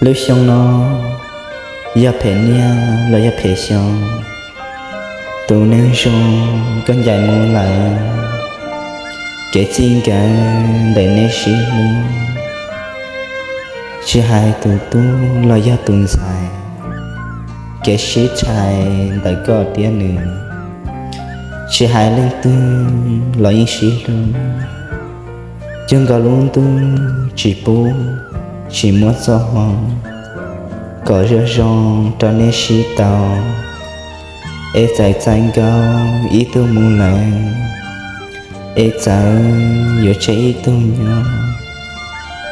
Lub xyoo no yog phem niaj los yog phem xyoo, tus neeg zoo koj ncaim mus lawm, kev txij nkawm ntawm neb sib hlub, tsis hais tus tub los yog tus ntxhais, kev sib txhais ntawm koj thiab nws, tsis hais leej twg los yeej sib hlub. Cuag nkaus lub ntuj tsis pub, tsis muaj txoj hmoo kom zoo zoo rau neb sib tau, es txawm txais nkaus ib tug mus lawm, es txawm yuav tseg ib tug nyob,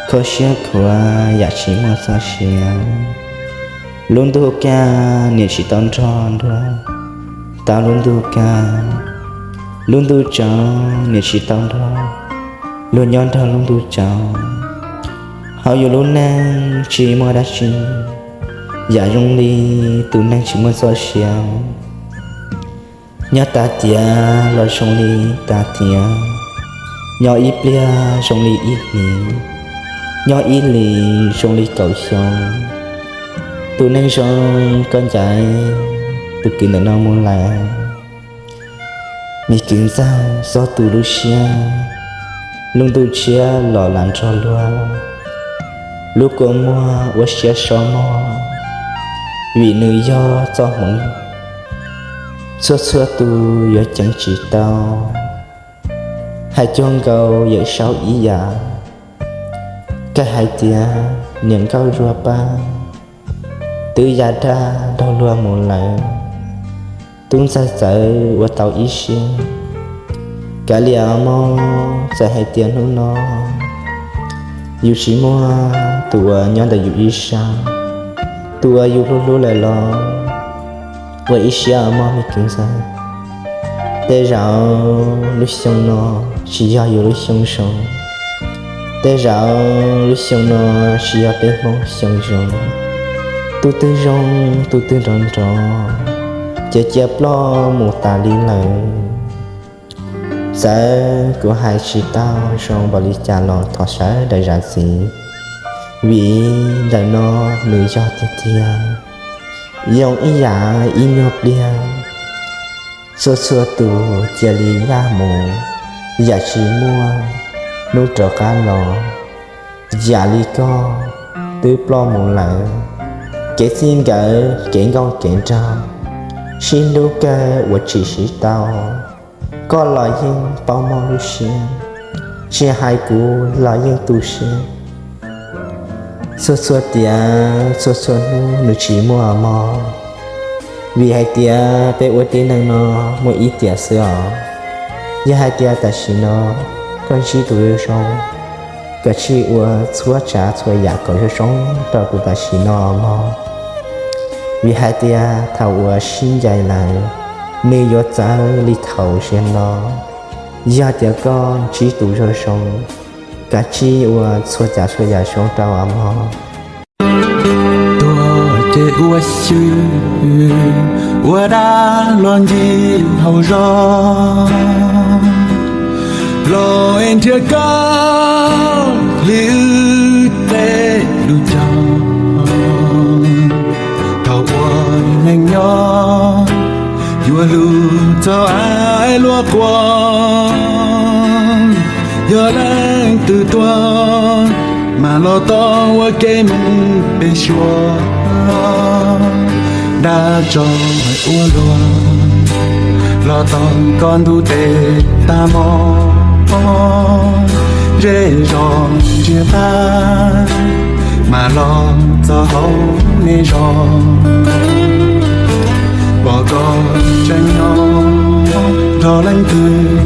kho siab khuav yam tsis muaj txoj sia. Lub ntuj kaj niam tsis tau nrog nruab, tau lub ntuj kaj. Lub ntuj tsaus niam tsis tau nrog, luag nyob nrog lub ntuj tsaus. Hauv yus lub neej tsis muaj dab tsi, yam zoo li tus neeg tsis muaj txoj sia. Nyob tas tiam los zoo li tas tiam, nyob ib pliag zoo li ib hlis, nyob ib hlis zoo li kaum xyoo. Tus neeg zoo koj ncaim, tus kwv ntawm no mus lawm. Me kwv ntxawg, txog tus lub siab, lub ntuj tshiab los lam nrog luag, lub kua muag ua siab so mog, vim nws yog txoj hmoov, txhua txhua tus yuav ceev tsis tau. Hais cuag nkaus Yawm Saub ib yam, kawg hais tias niam nkauj zuag pab, twb ya dab nrog luag mus lawm, tub ntxawg txawv ua tau ib siab. Kav liam mog, txawm hais tias hnub no yus tsis muaj tus uas nyob ntawm yus ib sab, tus uas yus hlub hlub lawm los ua ib siab mog me kwv ntxawg. Tej zaum lub xyoo no tsis yog yus lub xyoo zoo, tej zaum lub xyoo no tsis yog peb Hmoob xyoo zoo. Tus twg zoo, tus twg nrov nrov, ces cia ploj mus tas li lawm. Txawm kuv hais tsis tau zoo npaum li cas los thov sawv daws zam txim, vim ntawm no nws yog tiag tiag. Yoo ib yam ib nyuag pliag, txhua txhua tus cia li yaj mus, yam tsis muaj hnub rov qab los. Yam li koj twb ploj mus lawm, kev txij nkawm kev nkauj kev nraug, sib hlub kawg ua tsis sib tau. Koj los yeej paub mob lub siab, tsis hais kuv los yeej tu siab. Txhua txhua tiam txhua txhua hnub nws tsis muaj mog, vim hais tias peb ua tib neeg no muaj ib tiam xwb os. Yog hais tias tam sim no koj ntsib tus zoo zoo, koj tsij ua txhua tsav txhua yam kom zoo zoo rau kuv tam sim no mog, vim hais tias thaum uas sib ncaim lawm, nws yuav txawv li thaum ub no. Yog tias koj ntsib tus zoo zoo, koj tsij ua txhua tsav txhua yam zoo rau mog. Tuag ces ua xyw, ua dab los ncig hauv zos, los nrhiav koj li wb tej lus cav. Thaum ua neej nyob yuav hlub txog ais luaj quas, yog leej twg tuag mas los tau ua ke mus pem suab. Dab tsov ua luaj los tau koj ntuj tes tag hmo, zej zos ntsiag tag mas los txog hauv nej zos. Pom koj tseem nyob nrog leej twg